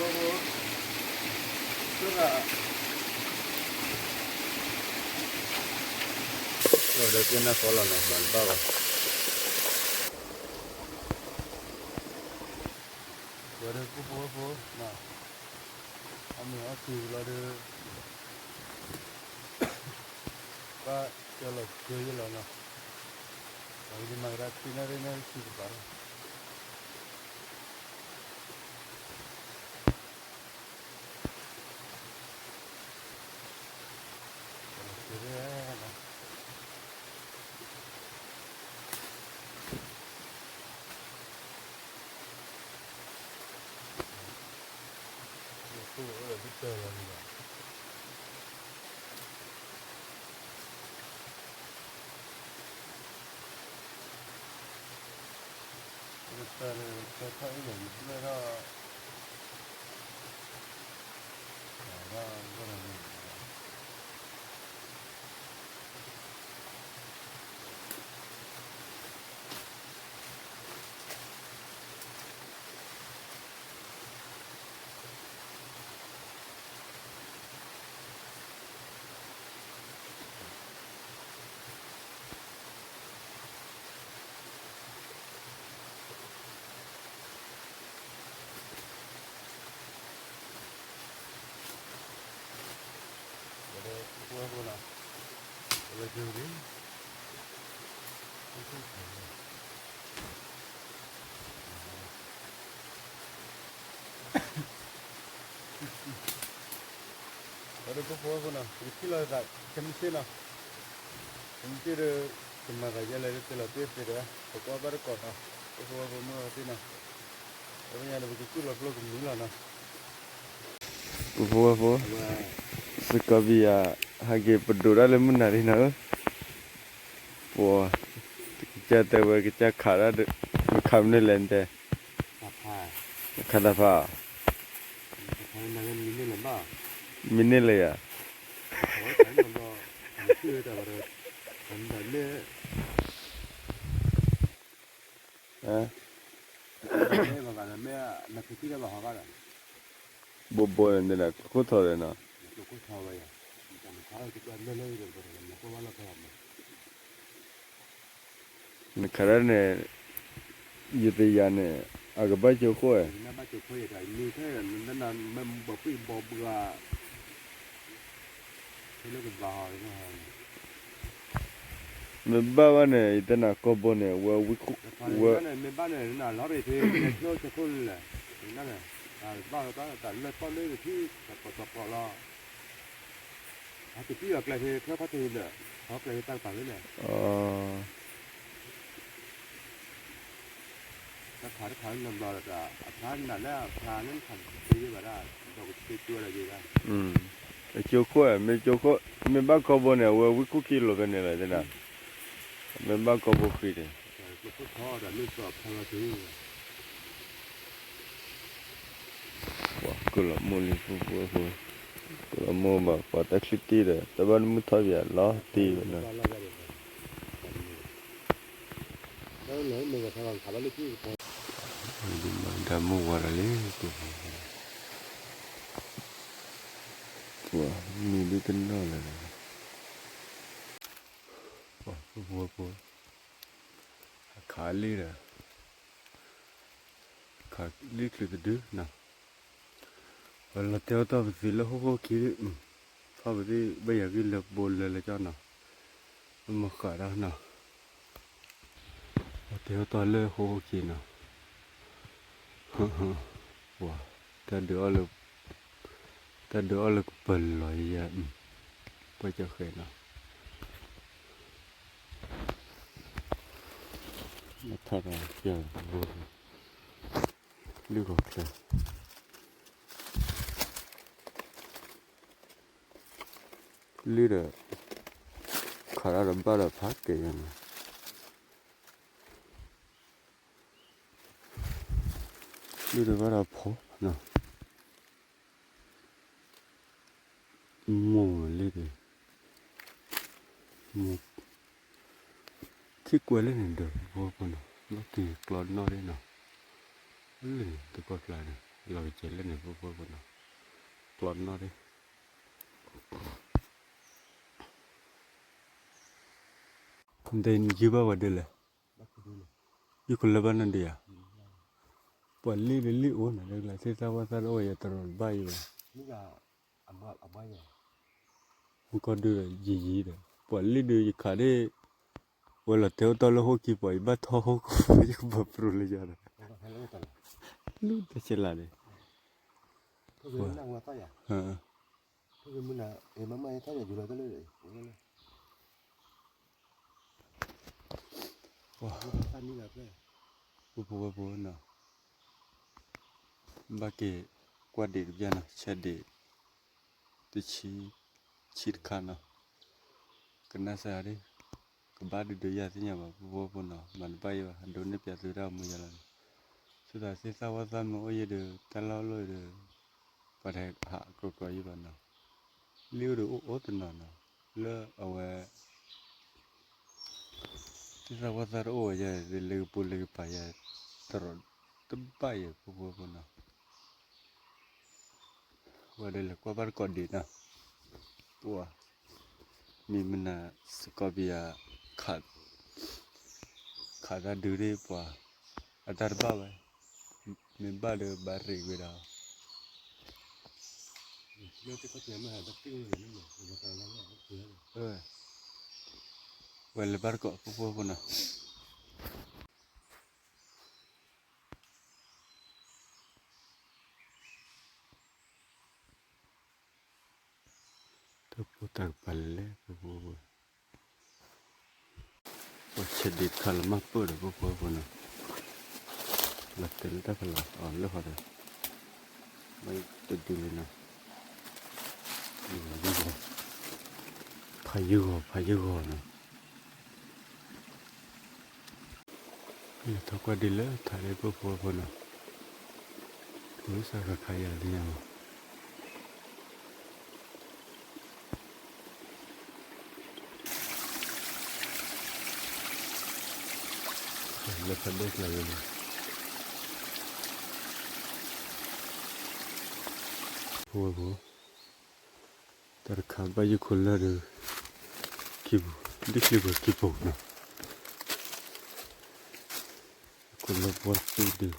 ဒီးကနၣ်ဃီလီၤနီၤ မၤတဘၣ်ဘၣ်. ဝဲဒၣ်ပှၤဖိဝဲၢ်ဖိနီၤ, အမ့ၢ်အီၣ်က့ၤလီၤဒီး ဘၣ်ကၢလီၤကၢယဲလီၤနီၤ, အဝဲယမၤကဒါထံနၣ်ရ့ၣ်နၣ်ရ့ၣ်ထံကပၤလီၤ. ဝဲဒၣ်ပှၤဖိဝဲၢ်ဖိနီၤ ယထံၣ်လီၤသး ခဲမုၢ်ဆ့ၣ်နီၤ, ခဲမုၢ်ဆ့ၣ်ဒီး ကမၤသးယဲလဲၣ် တလီၤတ့ၢ်သ့ဒီး ပကွၢ်ဘၣ်တကိးနီၤ ပှၤဖိဝဲၢ်ဖိမုၢ်ဝဲၢ်သ့ၣ်နီၤ, အဝဲညါဒီးပကသူၣ်လီၤကျိကမုာ်လီၤနီၤ. ပှၤဖိဝဲၢ်ဖိ, စကီးဘံယၤ ဟဲက့ၤပဒိးတၢ်လၢမုၢ်နၤဒ်နီၤဧၢ, ပှၤ ကစၢ်တဲဝဲ ကစၢ်ခးတၢ်ဒီး ပခးမနုၤလဲၣ်နတဲ, ခးတၢ်ဖး, မ့ၢ်န့ၢ်လၢၤယၤ, ဘိဘိန့ၣ် ကျိခိၣ်ထီၣ်ဒီးနီၤ နခးဒၣ်န့ၣ် ယတယၤန့ၣ် အကဘၣ်ကၠိခိၣ်ဧါ, မ့ၢ်ဘၣ်ဘၣ်န့ၣ် ယတဲနၤကီၢ်ဘိန့ၣ် ဝဲဝံခိၣ်, ဝဲ အကၠိခိၣ်ဧါ, မ့ၢ်ကၠိခိၣ်န့ၣ် အဝဲဝံခိၣ်ခံလိာ်ဖဲန့ၣ်လီၤ, မ့ၢ်ဘၣ်ကီၢ်ဘိဃံန့ၣ် ပှၤကလီၤမိၢ်လံ ဖိဖိဖိ, ကလီၤမိၢ်ဘၣ် ပှၤတၢ်ချံတ့ၢ်ဒီး တဘၣ်တမုၢ်ထီၣ်ပၠးလီၤတ့ၢ်ဝဲနီၤ, ဒ်မၤဒါမုၢ်ဝါဒီးလံ, ပှၤမံၤဒုတနီၣ်လၢၤ, ပှၤဖိဖိဖိ, အခးလံဒီး ခးလံချုးတဒုနီၤ, ပှၤလီၤတဲာ်အီၣ်တီၢ်ပသံးလၢဟိၣ်ဟိၣ်ခံ, ထီၣ်ပသံးဘၣ်ယၤဂံၢ်လၢဘိလၢလၢကၠီနီၤ, မ့ၢ်ဃးဒီးနီၤ, လီၤတဲာ်အီၣ်တီၢ်လၢဟိၣ်ဟိၣ်ခံနီၤ, ပှၤ တၢ်ဒုးအီၣ်လၢ တၢ်ဒုးအီၣ်လၢကပၢၤလီၤယဲ, ပှၤကၢဃဲနီၤ, ထီၣ်ဒီး လုၢ်ဂီၤချၢ လုၢ်ဒီး ခးတၢ်ဒီးဘၣ်ဒီးဖးကဲၤယဲန့ၣ် လုၢ်ဒီးဘၣ်ဒီးဖိနီၤ, မိၢ်လံဒီး မိၢ် ခံကွဲးလၢန့ၣ်ဒီး ဖိဖိနီၤ, လီၤတံၢ်ကျီနီၣ်ဒ်နီၤ, လၢန့ၣ်တကီၢ်ဖျါန့ၣ် လီၤကစဲးလၢန့ၣ် ဖိဖိဖိနီၤ, ကျီနီၣ်ဒၣ်, ဒ်ယုၢ်ဘၣ်ဝဲဒၣ်လဲၣ်, ယုၢ်ခိၣ်လၢဘၣ်နီၣ်ဒံးဧါ, ပှၤလံၣ်ဒီးလံၣ်အိၣ်နီၤ ဒ်လဲၣ် သ့ၣ်သၣ်ဝၣ်သၣ်တအိၣ်ဝဲယတရီတဘၣ်ယံၤဘၣ် မုၢ်ကီၢ်ဒုးဒီးယံၤယံၤဒီး ပှၤလံၣ်ဒုးယခးဒၣ်, ဝဲလီၤတဲအိၣ်တီၢ်လၢဟီၣ်ခံပှၤ ယဘၣ်ထီၣ်ဟီၣ်ခိၣ် ယကဘၣ်ပြိးလၢယၤဒီး, လူၢ်တဆဲးလၢ်န့ၣ်, ပဖိဝဲဖိနီၤ, ဘၣ်က့ၤကွၢ်ဒံးတဘျီနီၤ ဆဲးဒံး တဆံ, ဆံတခါနီၤ, ကနၣ်စၢ်ဒၣ်, ကဘၣ်ဒုးဒုးယၤသ့ၣ်ညါဘၣ် ဖိဖိဖိနီၤ မၤတဘၣ်ယံၤဘၣ် အဒိးန့ၢ်ပၠးသုတၢ်မူယၤလီၤန့ၣ်, ဆိသးသ့ၣ်သၣ်ဝၣ်သၣ်မ့ၢ်အိၣ်ယဲဒီး တၢ်လီၢ်လီၢ်ဒီး ပှၤတဟးကြိးကြိးယံၤဘၣ်နီၤ, လံၣ်အိၣ်ဒီးအိၣ်အိၣ်တနီၤနီၤ, လၢအဝဲ သ့ၣ်သၣ်ဝၣ်သၣ်တအိၣ်ဝဲယဲ လၢကပူၤလၢကပၤယဲ, တရီးတဘၣ်ယဲ ဖိဖိဖိနီၤ, ဝဲဒၣ်လဲၤကွၢ်ဘၣ်တကိးဒံးနီၤ, ပှၤ မ့ၢ်မနုၤစကီးပယၤ ခးတၢ်ဒုးဒၣ်ပှၤ အတၢ်တဘၣ်ဝဲ, မ့ၢ်ဘၣ်ဒီးဘၣ်ရ့းကွံာ်ဒီး, ဝဲလဲၤဘၣ်တကိး ဖိဖိဖိနီၤ တၢ်ဖိတၢ်ကပၤလဲၤလဲၤ ဖိဖိဖိ, ပှၤဆဲးဒံးတခါလၢမၤပၢၢ်ဒီး ဖိဖိဖိနီၤ, လီၤတဲာ်လၢတၢ်ဖီလာ်အီၤလၢဟီဒီး, မ့ၢ်တဒုလံနီၤ, ဖးယုၢ်ဂီၤ ဖးယုၢ်ဂီၤနီၤ လဲၤထီၣ်ကွၢ်ဒ်လၢထးဒ် ဖိဖိဖိနီၤ, ဝံသးစူၤခးယၤသ့ၣ်ညါမး, လၢဖးဒိၣ်ကျါန့ၣ်, ဖိဖိ တၢ်တခါဘၣ်ယုၢ်ခိၣ်လၢၢ်ဒီး ခံပူၤ ဒ်ချံပူၤခံပူၤနီၤ, ခိၣ်လၢၢ်ပှၢ်သူၣ်ဒုး,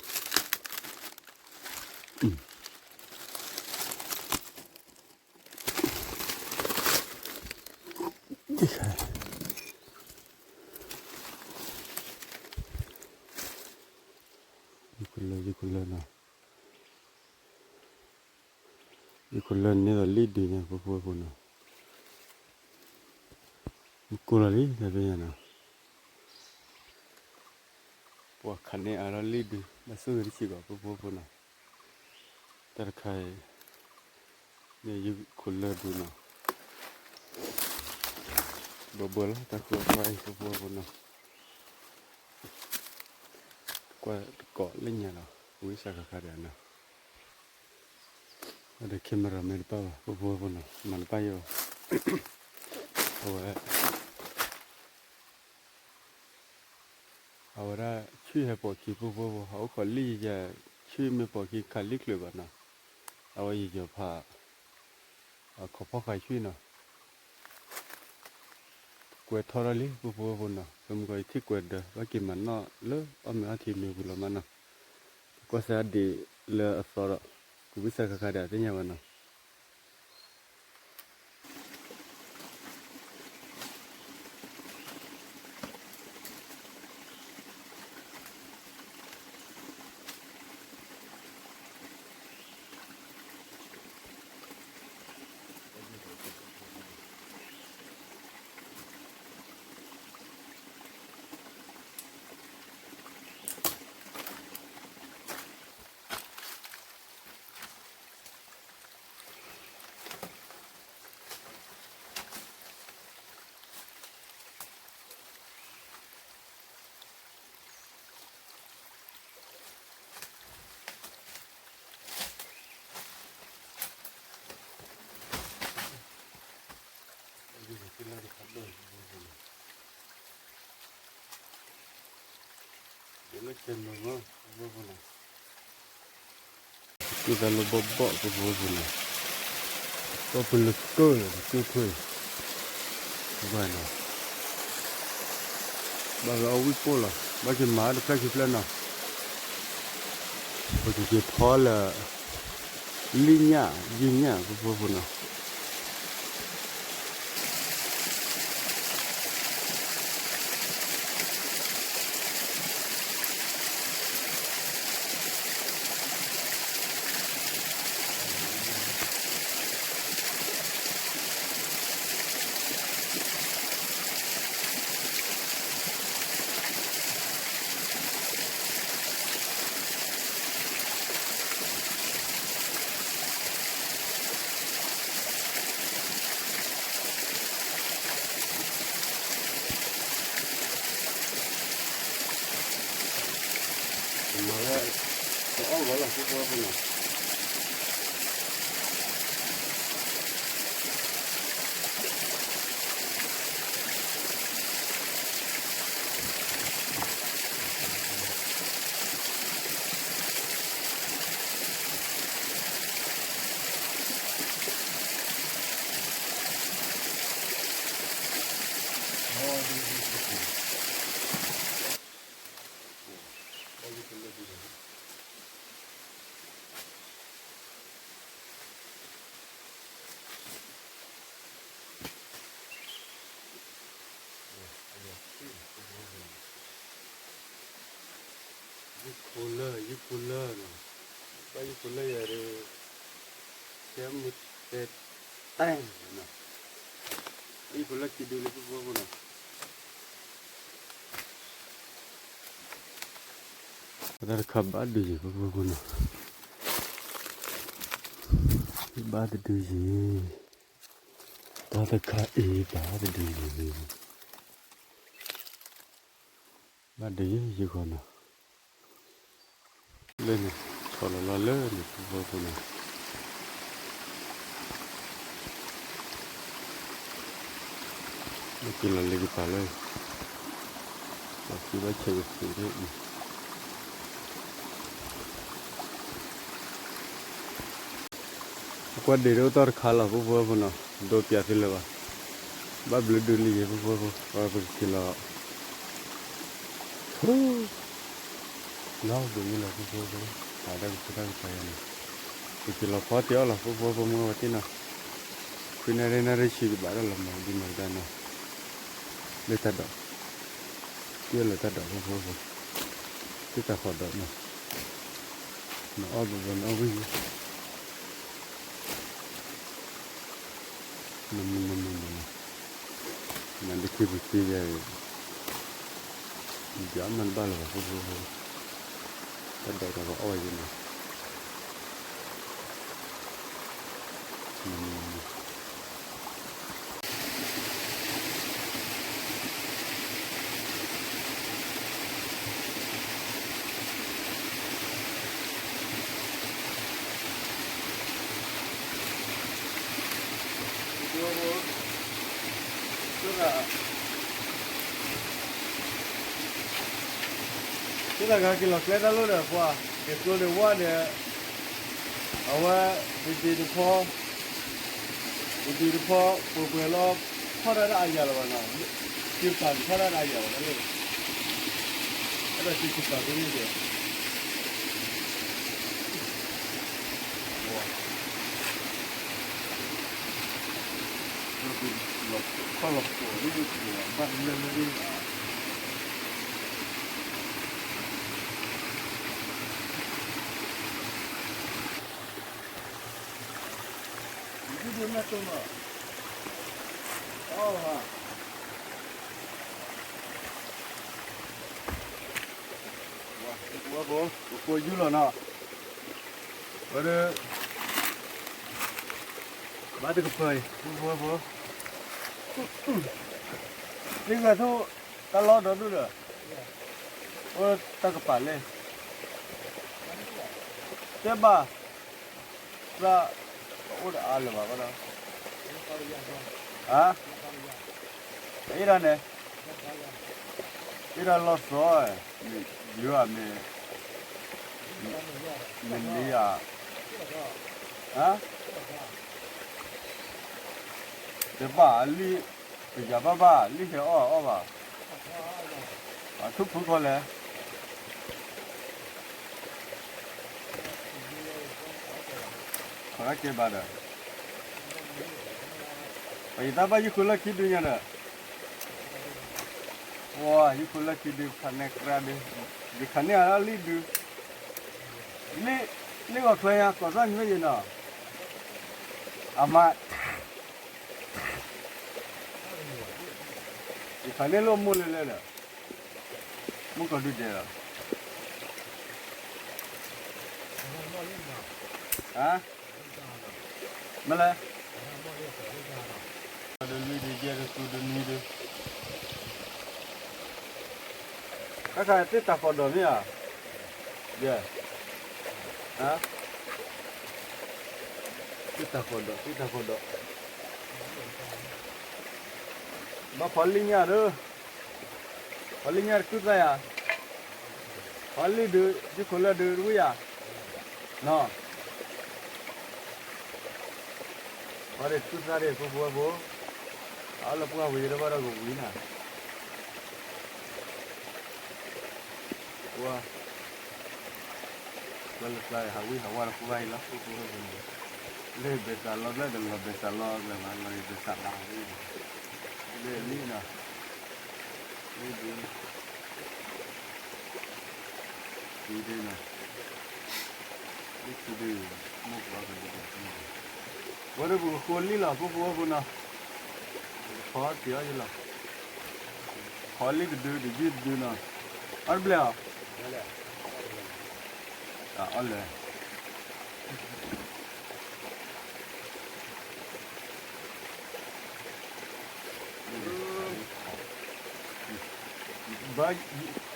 ယုၢ်ခိၣ်လၢၢ် ယုၢ်ခိၣ်လၢၢ်နီၤ, ယုၢ်ခိၣ်လၢၢ်န့ၣ်ဒီးလံၣ်ဒုးညါ ဖိဖိဖိနီၤ, မကိၢ်လီၤလံ တၢ်သ့ၣ်ညါနီၤ, ပှၤခးန့ၢ်အါထီၣ်လံၣ်ဒုး ဘၣ်ဆိၣ်ဂ့ၤတဆံးဘၣ် ဖိဖိဖိနီၤ, တၢ်တခါအံၤ မ့ၢ်ယုၢ်ခိၣ်လၢၢ်ဒုးနီၤ, ဘၣ်ဘၣ်လီၤ တၢ်ဃုအီၣ်ခွါအံၤ ဖိဖိဖိနီၤ, ကွၢ်တကိးလၢညါလီၤ ဝံသးစူၤခးဒံးနီၤ, ဒီး camera မ့ၢ်တပၣ်ဘၣ် ဖိဖိဖိနီၤ မၤတပၣ်ယံၤဘၣ်, အဝဲ အဝဲဒၣ် ဆူၣ်ဟဲပိာ်ခံ ဖိဖိဖိ ဟးအိၣ်ခိးလံၣ်ယဲ ဆူၣ်မ့ၢ်ပိာ်ခံခးလံၣ်ချုးဘၣ်နီၤ, အဝဲယယီၤဖး အခီဖီၣ်ဃာ်ဆူၣ်နီၤ, ကွဲးထီၣ်ထီၣ်လံ ဖိဖိဖိနီၤ, ပမ့ၢ်ကီးယထံၣ်ကွဲးဒၢး ဘၣ်က့ၤမၤနီၣ်လၢအီၣ်မ့ၤအီထံမ့ၢ်ပူၤလီၤမးနီၤ, ကွၢ်စၢ်ဒံးလၢအသီဒီး ကဝံသးစူၤခးဒံးသ့ၣ်ညါဘၣ်နီၤ. မ့ၢ်သးလီၤဘီၣ်ဘီၣ် ပဖိပဖိနီၤ, ဘီၣ်ဖိလၢကၢၢ်လီၤ ကၢၢ်ဖၢၣ်အံၤ, ဘၣ်နီၤ, ဘၣ်ဝဲအီၣ်ဝံၣ်ပိၢ်လီၤ, ဘၣ်က့ၤမၤတဖျၢၣ်ခံဖျၢၣ်နီၤ, ပကက့ၤဖီလၢ လံၣ်ညၣ် ယုၢ်ညၣ် ပဖိပဖိနီၤ. မၤဝဲ တအီၣ်ဂီၤလီၤ ဖိဖိဖိနီၤ. ယုၢ်ခိလၢ ယုၢ်ခိလၢနီၤ, ဘၣ်ယုၢ်ခိလၢယၤဒီး တဲမုၢ်တဲတၢ်နီၤ, ယုၢ်ခိလၢခံဒုလၢ ဖိဖိဖိနီၤ. တၢ်တခါဘၣ်ဒုးယံၤ ဖိဖိဖိနီၤ, ဘၣ်တဒုးယံၤ, တၢ်တခါအံၤဘၣ်တဒုးယံၤ, ဘၣ်ဒုးယံၤယံၤဃီနီၤ, လၢန့ၣ် ဆီၣ်လီၤလီၤလၢန့ၣ် ဖိဖိဖိနီၤ. လၢက့ၤလီၤလၢကပၤလၢ ပှၤသံဘၣ်ဆဲးကသံးန့ၣ် ပကွၢ်ဒ့ၣ်တအိၣ်တီၢ်တခါလီၤ ဖိဖိဖိနီၤ, ဒိပၠးသ့လၢၤဘၣ်, ဘၣ်ဘျုးဒုးလံယဲ ဖိဖိဖိ, ပကက့ၤလီၤ လီၤဘျုးယဲလီၤ ဖိဖိဖိ, တၢ်ဒၣ်ကဖိတၢ်ကပၤယၤန့ၣ်, ပက့ၤလီၤဖီတ့ၢ်အီၣ်လီၤ ဖိဖိဖိ မုၢ်ဝဲတ့ၢ်နီၤ, ခွံနၣ်ရံၣ်နၣ်ရံၣ်ဆံကဘၣ်ဒီးလီၤမၤဒ်မၤကဒါနီၤ, လၢတၢ်ဒိး, တ့ၢ်လီၤတၢ်ဒိး ဖိဖိဖိ, တ့ၢ်တၢ်ဖီၣ်ဒိးနီၤ, နအီၣ်ဘၣ်ဘၣ် နအီၣ်ဝံၣ်ယံၤ နမုၢ်နမုၢ်မုၢ်နီၤ, နဒုးခံပူၤသံယဲ, နပျးမၤတဘၣ်လၢၤဘၣ် ဖိဖိဖိ, တၢ်ဒိးတၢ်ကအီၣ်ယဲနီၤ. သုတၢ်ဂၤက့ၤလီၤကျဲတၢ်လီၢ်ဒီးပှၤ, က့ၤကျိဒီးဝၢ်ဒီး, အဝဲ, တဒံတဖီ, တဒံတဖီ, ပှဲၤပှဲၤလီၤ, ထီၣ်တၢ်ဒၣ်အယၤလီၤဘၣ်နီၤ, က့ၤပာ်က့ၤထီၣ်တၢ်ဒၣ်အယၤလီၤဘၣ်လၢ, အဲၣ်ဒိးက့ၤက့ၤပာ်က့ၤန့ၣ်ဒီး ခီၣ်လီၤပှီၢ်လၢဘၣ်လၢလၢ, ဒ်ဒ်မ့ၢ်တိၢ်နီၤ, အီၣ်ဟါ ဝဲဖိ ပကိးယူၢ်လီၤနီၤ, ဝဲဒၣ်, ဘၣ်တကပၤအံၤ ဖိဖိဖိ, သ့ဂၤထိၣ်, တၢ်လီၢ်ဒီဒူၣ်ဒီး, အိၣ်တၢ်ကပၤလဲၣ်, တဲဘၣ်, သၣ်, အိၣ်ဒီးအါလၢၤဘၣ်ဘၣ်ဒီး, ဟါ, အ့ၣ်ဒၣ်န့ၣ်, အ့ၣ်ဒၣ်လီၤသီ, ယွၤမ့ၢ်, မ့ၢ်လံဧါ, ဟါ, တဘၣ်လံ, ပယၤဘၣ်ဘၣ်လံ ဟဲအီၣ်အီၣ်ဘၣ်, အထူၣ်ဖုခီလဲၣ်, ခီတၢ်ကဲဘၣ်ဒီး, ပယသးဘၣ်ယုၢ်ခိလၢခံဒုညါဒီး, ပှၤယုၢ်ခိလၢခံဒု ခးနဲၣ်ကြၢးဒု, ယခးန့ၢ်အလီၢ်လံဒု, လံ, လံဂီၤချၢညါ ကိးသီၣ်ညါယဲနီၤ, အမါ ယခးန့ၢ်လၢမိၢ်လၢလၢဒီး, မိၢ်ကီၤဒုဒဲးလီၤ, ဟါ, မ့ၢ်လဲၣ်, ဒီးလွံၢ်ဒုယဲၢ်ဒုဃုဒုနွံဒု, တၢ်ခါသ့ၣ်တၢ်ဖီၣ်ဒီးမ့ၢ်ဧါ, ယဲ, ဟါ, သ့ၣ်တၢ်ဖီၣ်ဒီး သ့ၣ်တၢ်ဖီၣ်ဒီး, ဘၣ်ဖီလံညါဒီး ဖီလံညါတကုၢ်သၣ်ယၤ, ဖီလံဒုး ယုၢ်ခိလၢဒုးတဝံၣ်ယၤ, နီၤ, ဖီဒံးတကုၢ်သၣ်ဒံး ဖိဖိဝဲဖိ, အလၢပှၢ်ဝံၤယတဘၣ်ဒီးကဝံၤနၤ, ပှၢ် ကျၢလၢကျါ ဟးဝံၣ်ဟးဝါလၢပှၢ်အံၤလီၤ ဖိဖိဝဲဖိန့ၣ်, လၢဘဲစးလီဘျဲၣ်ဒီးလီၤဘဲစးလီဘျဲၣ်မး လီၤဘဲစးလီ, လၢလံနီၤ, လၢဒုး ခံဒုနီၤ, လၢခံဒု, မိၢ်ပှၢ်ကဒုး, ဝဲဒၣ်ပကဃိလံလီၤ ဖိဖိဝဲဖိနီၤ, ဖီတံၢ်အီၣ်ယလီၤ, ဖီလံတဒု တယုၢ်တဒုနီၤ, အီၣ်တဘျဲၣ်အီၤ, အီၣ်လဲၣ် ဘၣ်,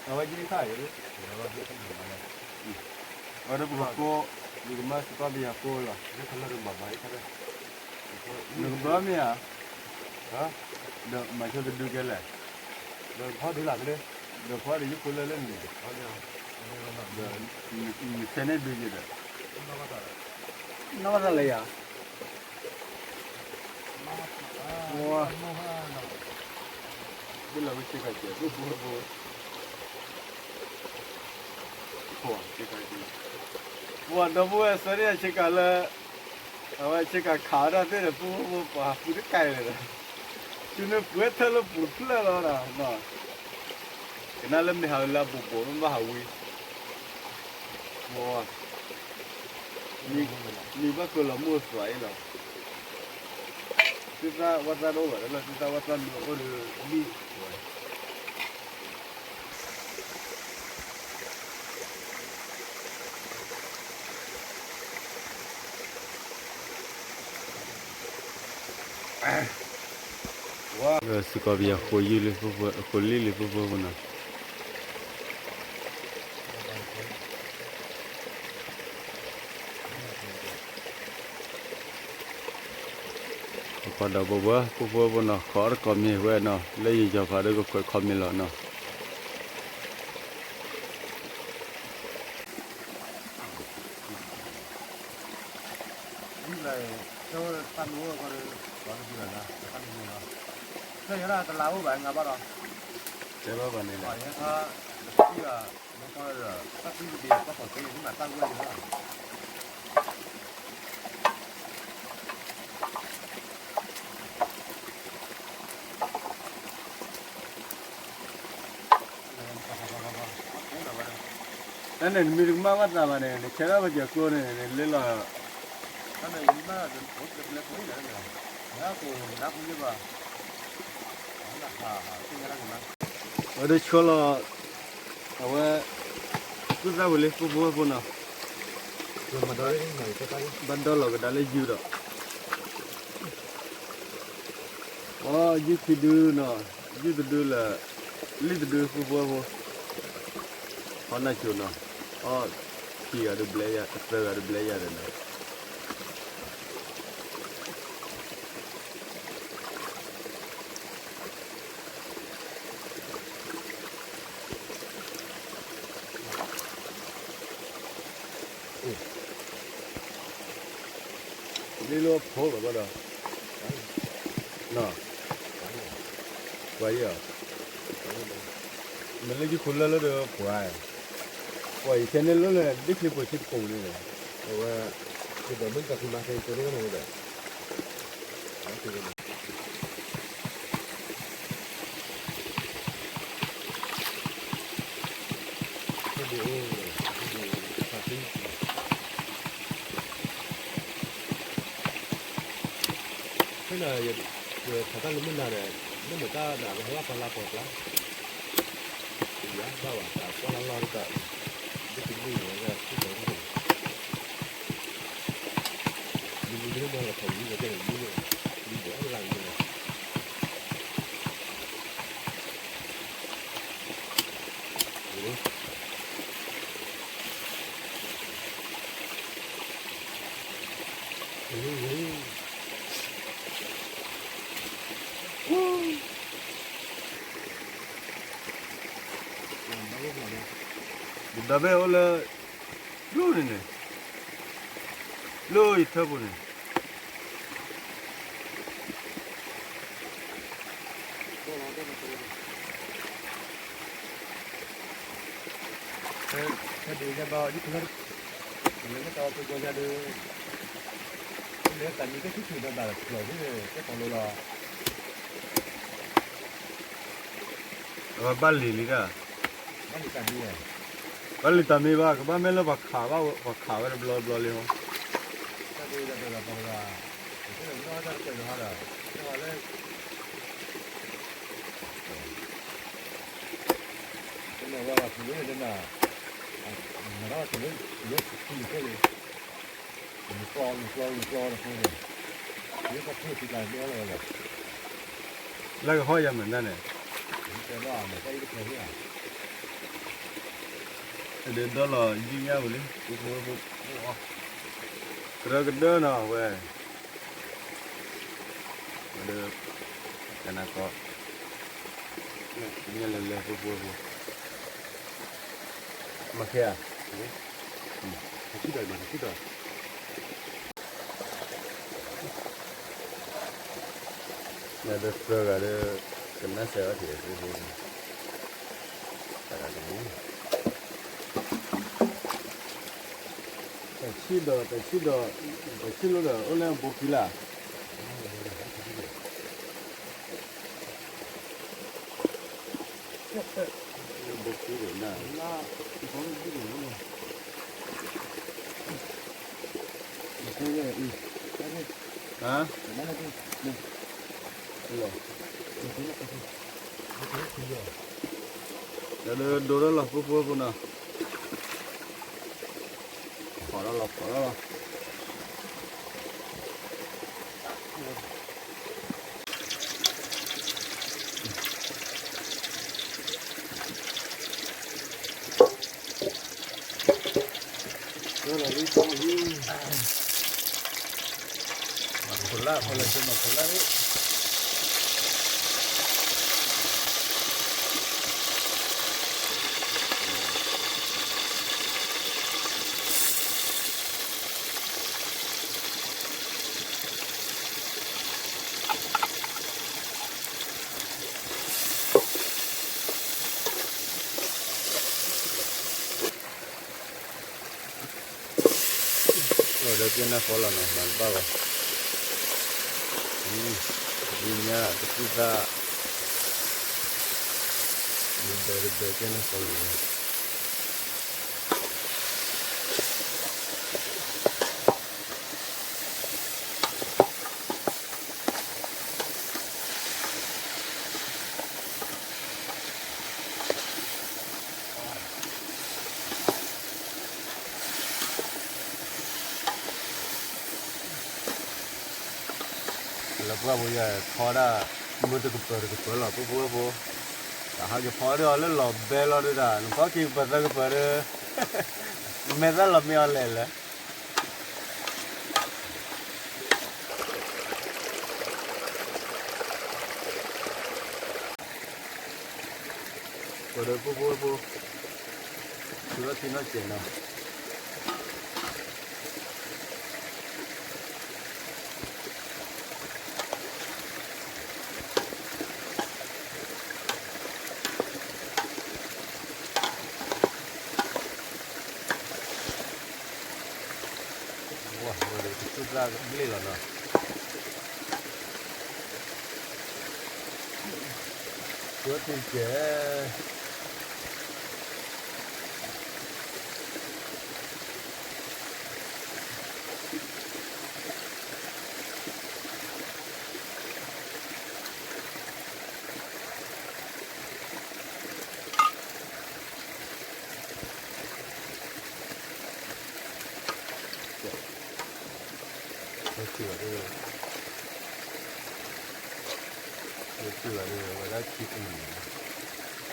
အဝဲယံခါအံၤ, အဝဲဒၣ်ပကကိး, ယကမၤစ့ၢ်ကီးပယၤကိးလီၤ, နကဘၣ်မ့ၢ်ဧါ, ဒီးမၤဆိတဒုကဲလဲၣ်, ဒီးဖီဒုးလၢ်ကလဲ, ဒီးဖီဒုးယုၢ်ခိလၢလၢန့ၣ်, ဒီးနဆဲန့ၣ်ဒုးယဲဒီး, နီၢ်ဘၣ်သးလၢယၤ ဒ်လီၤဝဲဆ့ကၤကဲး ဖိဖိဖိ, ဆ့ကၤကဲး, ပှၤဒီပုၢ်ဝဲၢ်ဆၢန့ၣ်ဆ့ကၤလၢ, အဝဲဆ့ကၤခးဝဲဒၣ်သ့ၣ်ဒီး ဖိဖိဖိ ပှၤဖုတကဲးလဲၣ်ဒီး, ဆူန့ၣ်ပှဲၤထၢၣ်လၢပူၤဖျၢၣ်လီၤဒီး, ကနၣ်လၢမ့ၢ်ဟးဝဲလၢအဘူးဘူးမ့ၢ်ဘၣ်ဟးဝံၤ, မ့ၢ်ဘၣ်ကလီၤမုၢ်သွးအံၤလီၤ, သုသၣ်ဝၣ်သၣ်တအိၣ်ဘၣ်ဒီးလီၤ သုသၣ်ဝၣ်သၣ်မ့ၢ်အိၣ်ဒီးလံၣ်ဝဲ စ့ၢ်ကီးပယီၤဃိးယုၢ်လံ ဃိးလံၢ်လံ ဖိဖိဖိနီၤ, ပှၤဒီးဘိဘိ ဖိဖိဖိနီၤ ခီတကိးမ့ၢ်ဝဲနီၤ လၢယယီၤဖးဒိၣ်ကခွဲးခီမ့ၢ်လီၤနီၤ. တၢ်န့ၣ် နမ့ၢ်တကမၣ်ဘၣ်သးဘၣ်န့ၣ် နဆဲးထီၣ်ပကၠီၤကျိန့ၣ် နလၢလီၤ အဝဲဒၣ်ဆီလီၤ အဝဲ သူၣ်သၣ်ဝံၤလံ ဖိဖိဝဲၢ်ဖိနီၤ, ဘၣ်ဒီလီၤကဒါလၢယုၢ်ဒီး အီ ယုၢ်ခံဒုနီၤ, ယုၢ်တဒုလၢ လံၣ်တဒု ဖိဖိဝဲၢ်ဖိ, ဖီနၢ်စိၤနီၤ, အီ ခံဂၤဒုးဘျဲယၤ သၢဂၤဒုးဘျဲယၤဒီးနီၤ. အ လ့လိဖိလီၤဘၣ်ဒီး, ပှၤအံၤဧါ, မ့ၢ်လၢယခိၣ်လၢလၢဒီးပှၤ, ပှၤအံၤခဲန့ၣ်လၢလၢ ဒ့ချံပှ့ၤချံတပူၤန့ၣ်, အဝဲ, ဒီးမ့ၢ်တၢ်ဖံးမၤသ့ကိးလၢန့ၣ်ဒီး ဖဲန့ၣ်, ယထီၣ်တၢ်လၢမုၢ်နၤဒီး, မ့ၢ်မတၤနၤ ပဟဲဘၣ်ဖီလာ်ဖီကျါ, ယဘၣ်ဝဲတၢ်ကွၢ်လီၤလီၤတကး, ဒ်တမုၢ်ဝဲဒၣ်ထူၣ်ဖီန့ၣ်, ဒ်မုၢ်မ့ၢ်မၤလီၤထီၣ်ဝံၤဝဲကဲန့ၣ်မုၢ်န့ၣ်, ဒ်ဘၣ်လၢ်န့ၣ်လီၤ. ယဒီဘ့ၣ်အိၣ်လၢ, ဒိၣ်န့ၣ်န့ၣ်, လၢယထၢပူၤန့ၣ် ဖဲဒုးညါဘၣ်, လၢမ့ၢ်တၢ်အီၣ်ဖိကိးညါဒီး, လၢတၢ်မံၤကဲဆူၣ်ဆူၣ်ဒီးဘၣ်ဖျိးဒ်န့ၣ် ကဲပီၤလိၤလီၤ. အဝဲဘၣ်လံၤလံတၢ်, ဘၣ်လံၤတၢ်မံၤဧါ, ဘၣ်လံၤတၢ်မံၤဘၣ် ကဘၣ်မ့ၢ်လၢပှၤခးဘၣ် ပှၤခးဝဲတဘျီဘျီလံဟီ, တၢ်ဒ်ဒီးပှၤတဂၤ, ကစၢ်နီၢ်တၢ်တကၢၢ်ဟီဒီး, လၢ မ့ၢ်ဝဲဒၣ်ဖုလၢနမၤ, မၤဒၣ်ဖုလၢ, ဖုလၢဖုလၢဖဲလံ, နကျီနကျီနကျီနဖဲန့ၣ်, လၢတၢ်ဖုဖုကျါန့ၣ်လီၤ, လၢကဟီၣ်ယၤမၤဒၣ်န့ၣ်, တဲဘၣ်မၤတၢ်အံၤတဖဲန့ၣ်ဧါ, ဒီးဒီလီၤယုၢ်ညါပူၤလံ ဖိဖိဖိ, ကရၢကဒၢနီၤဝဲ ဝဲဒီး, ကနၢ်ကီ, ညါလဲၤလဲၤဖိဖိဖိ, မၤခဲဧါ, မၤခံဒီး, မၤခံဒီး, ညါဒီးသၢဂၤဒီး, ကနၣ်စဲအီၤထံးဖိဖိ, တဂၤတမံၤ တဆံဒီး, တဆံဒီး, တဆံလိဒီး အိၣ်လၢဘိခံလၢ်, ဘိခံဒီးနၤ, ဟါ, လီၤ, ဒီးဒိၣ်ထီၣ်လီၤ ဖိဖိဖိနီၤ, ဖီၣ်ထီၣ်လီၤ ဖီၣ်ထီၣ်လီၤ. ခိၣ်လၢ် ခိၣ်လၢ် ကဲမၤခိၣ်လၢ်လံ. အိၣ်ဒီးကဲနၢ်ဃီလီၤနီၤ မၤတဘၣ်ဘၣ်, ဒ်ညါတကူၣ်သၣ်, ဒၢးတဒၢးကဲနၢ်ဃီလီၤနီၤ. လၢပှၢ်ပူၤယၤထီဒၣ်, မုၢ်တကပၤတကပၤလီၤ ဖိဖိဖိ, တၢ်ဟးက့ၤဖီဒၣ်အီၤလၢလီၤဘဲလီၤဒုးတၢ် နဖီက့ၤကပၤသၢကပၤဒီး, မဲာ်သၣ်လီၤမ့ၢ်အီၤလဲၣ်လဲၣ်. ပှၤဒီးဖိဖိဖိ, သူလီၤထံနီၢ်စဲးနီၤ. ဝဲဒီးကသူၣ်သၣ်ကဘျ့ၣ်လီၤနီၤ, ဝဲသ့ၣ်ကဲ ဝဲသ့ၣ်ဘၣ်, ဝဲသ့ၣ်ဘၣ်န့ၣ် ဝဲဒၣ်ခံအံၤန့ၣ် အီၣ်လီၤ ကလၤဒီးဖးန့ၢ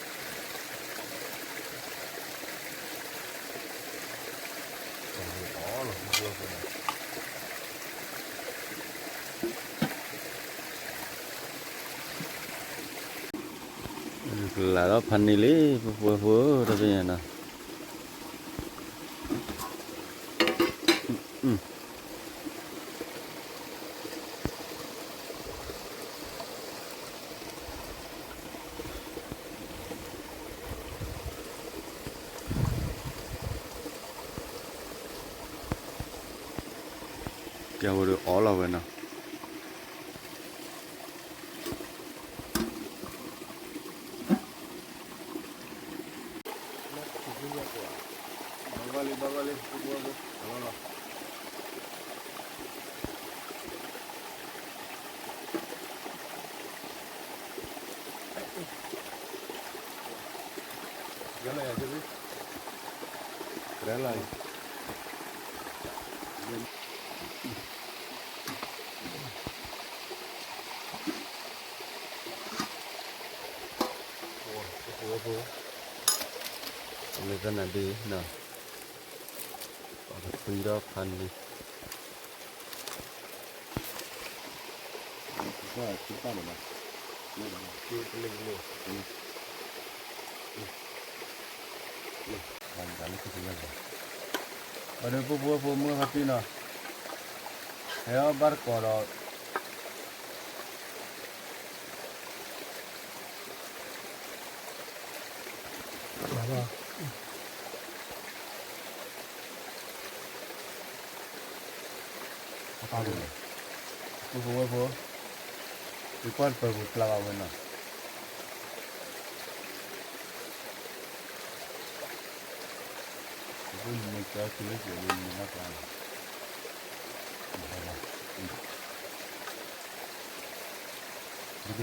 ်လံ ပှၤဖိ တသ့ၣ်ညါနီၤ. ကဲဝဲဒၣ်အီၣ်လီၤဝဲနီၤ. ဘၣ်ဘၣ်လံ ဘၣ်ဘၣ်လံ ဖိဖိဖိ အလီၢ်လီၤ. ယလီၤယၤ ကရဲလီၤ. ဖိဖိဖိ မ့ၢ်သနာ်ဒ်နီၤ, ပှၤကသံဒီးဖးန့ၢ် ဘၣ်ဒီးဖိဖိဖိမုၢ်ဟါပံနီၤ, ဟဲအီၣ်ဘၣ်တကိးဒီး ဖိဖိဝဲဖိ, ယကွၢ်တပၢၤပူၤကျါဘၣ်ဝဲနီၤ. ယဖိမ့ၢ်ကၢသုလၢက့ၤလၢမ့ၢ်ဘၣ်ကျါန့ၣ် ဘၣ်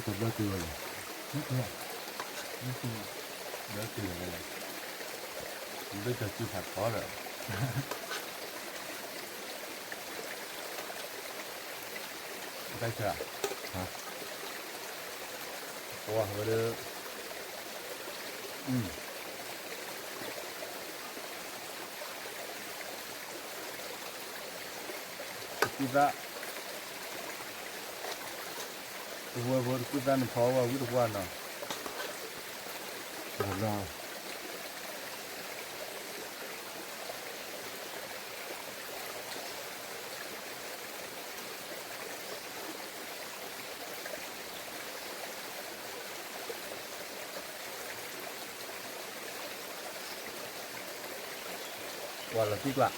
ကဘၣ်က့ၤဝဲလဲၣ်, ဘၣ်က့ၤဝဲလဲၣ်, ဘၣ်က့ၤဝဲလဲၣ်, ဘၣ်က့ၤက့ၤဖးထီဒီး တၢ်ဆၢ, ပှၤဝဲဒၣ်, တကူၣ်သၣ်, ပဝဲဖိတကူၣ်သၣ်န့ၣ်ဖီဝဲဝံတပှၢ်နီၤ. ပှၤလီၤတံၢ်ကျါ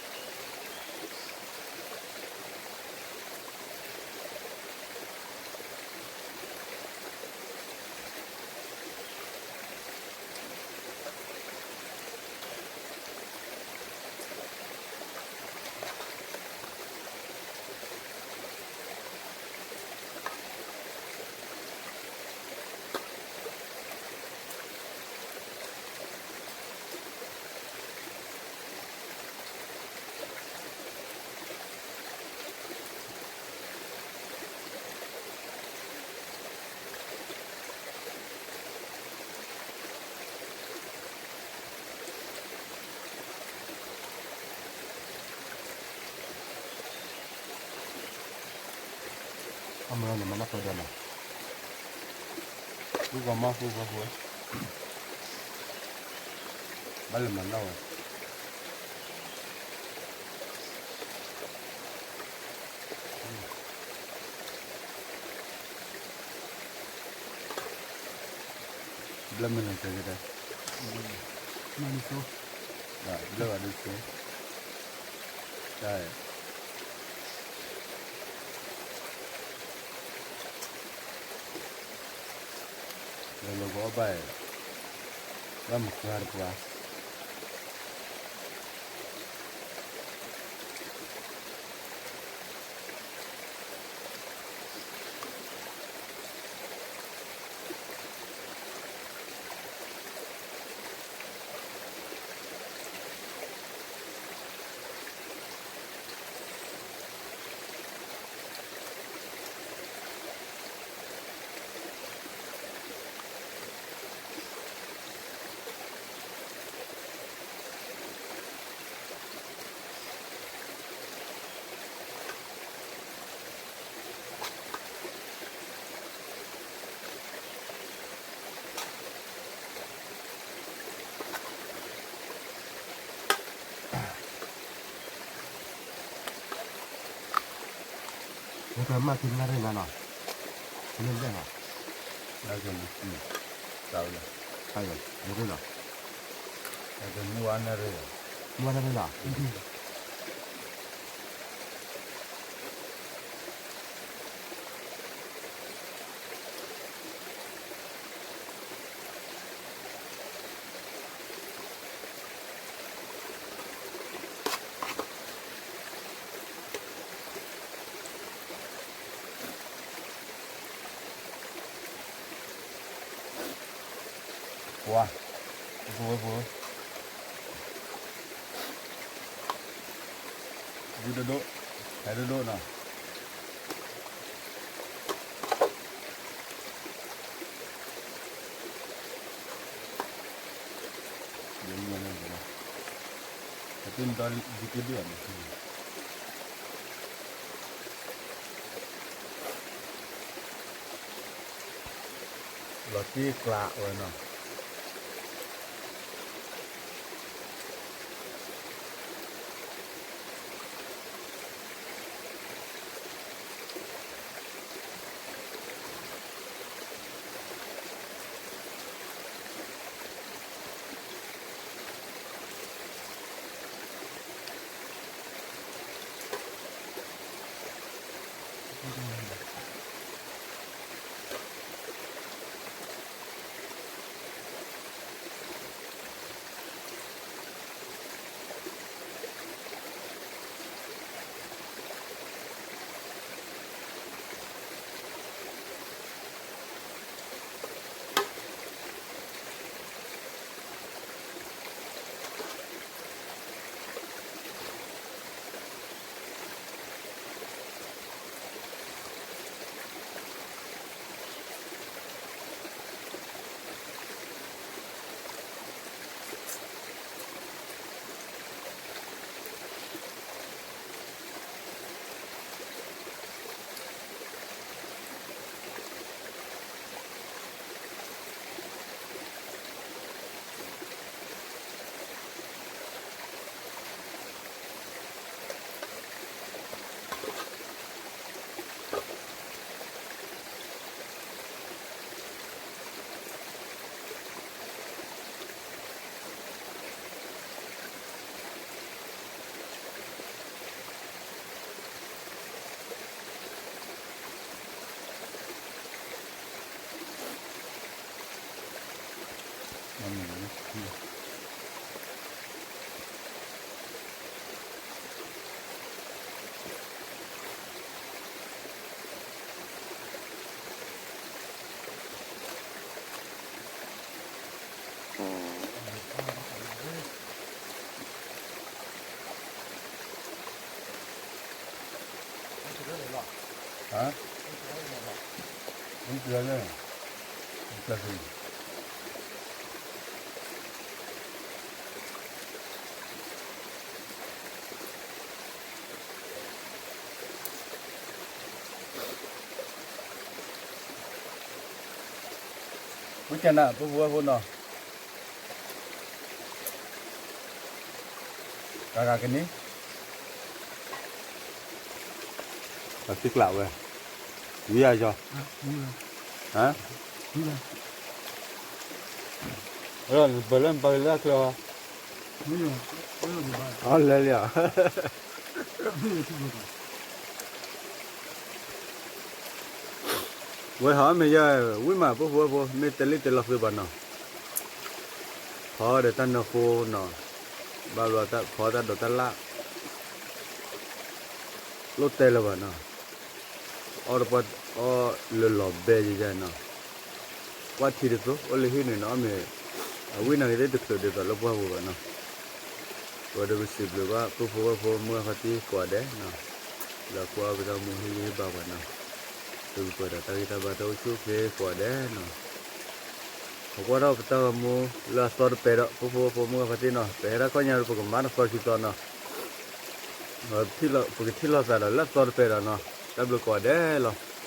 အမ့ၢ်နမၤနီၢ်ကဒီးနီၤ, ဃုကီၢ်မီၢ်ဃုဃီဃု, ဘၣ်လဲၤမၤနီၢ်ဝဲ ဘျၢမ့ၢ်နကဲကတဲ, မ့ၢ်နဆိ, ဘျၢဘၣ်ဒုးဆိ, တၢ်, လီၤကအီၣ်ဘၣ်, ဘၣ်မုၢ်ဃါတပှၤ မ့ၢ်ကမၣ်က့ၤနၣ်ရံၣ်နၤနီၤ, လၢဘျဲၣ်နီၤ, နၣ်ရံၣ်နီၤ, တၢ်ဝဲလီၤ, တၢ်ယဲၢ်ရံၣ်နီၤ, မုၢ်ဝါနၣ်ရံၣ်, မုၢ်ဝါနၣ်ရံၣ်နီၤ. ပှၤ, ပှၤ, ပှၤ, ဝံၤဒိၣ်ဒိၣ်, ဟဲဒိၣ်ဒိၣ်နီၤ. လီၤတံၢ်ကျးဝဲနီၤ. ဝံကနၣ် ပပူၤဝဲဖိနီၤ, တၢ်ဂၤကန့ၣ်, တၢ်သံကျးဝဲ, ဝံယၤယီၤ, ဟါ, ပၢၢ်လၢနပာ်က့ၤလၢအချၢအီၤ, အီၤလဲၤလံဧါ. ဝဲဟီမ့ၢ်ယဲ ဝံၣ်မး ပှၤဖိဝဲၢ်ဖိ မ့ၢ်တဲလံတဲလီၤသုဘၣ်နီၤ, ဖီဒီးတၢ်နၢဃိနီၤ, ဘၣ်ဘျီဖီတၢ်ဒိးတၢ်လၣ် လိၣ်တဲလၢၤဘၣ်နီၤ, အီၣ်တပှၢ်အီၣ်လၢလီၤဘဲယဲယဲနီၤ, ကွၢ်ထံတသိး အိၣ်လၢဟံၣ်န့ၣ်နီၤ အီၣ်မ့ၢ် အဝံၣ်နၤဂ့ၤသ့ၣ်တချုးဒ်သိးလၢပှၢ်ပူၤဘၣ်နီၤ, ဝဲဒီးပစံးဘျုးဘၣ် ပှၤဖိဝဲၢ်ဖိ မုၢ်ဂၢ်ဖါတံၢ်ကိးဂၤဒဲးနီၤ, လၢကွၢ်ပတၢ်မူဟ့ၣ်ဂံၢ်ဟ့ၣ်ဘါပှၤနီၤ, သုကပှဲၤဒီးတၢ်ဂံၢ်တၢ်ဘါတၢ်အိၣ်ဆူၣ်အိၣ်ချ့ကိးဂၤဒဲးနီၤ, ပကွၢ်ထီၣ်ပတၢ်ဂီၤမူလၢအသီတပဲာ်ဒီး ပှၤဖိဝဲၢ်ဖိ မုၢ်ဂၢ်ဖါတံၢ်နီၤ, ပဟဲဒၣ်ခီၣ်ညါဒီး ပကမၤတသီခံသီနီၤ, ပကထံၣ်လိာ်သးဒီးလၢအသီတပဲာ်ဒီးနီၤ, တၢ်ဘျုးကိးဂၤဒဲးလီၤ.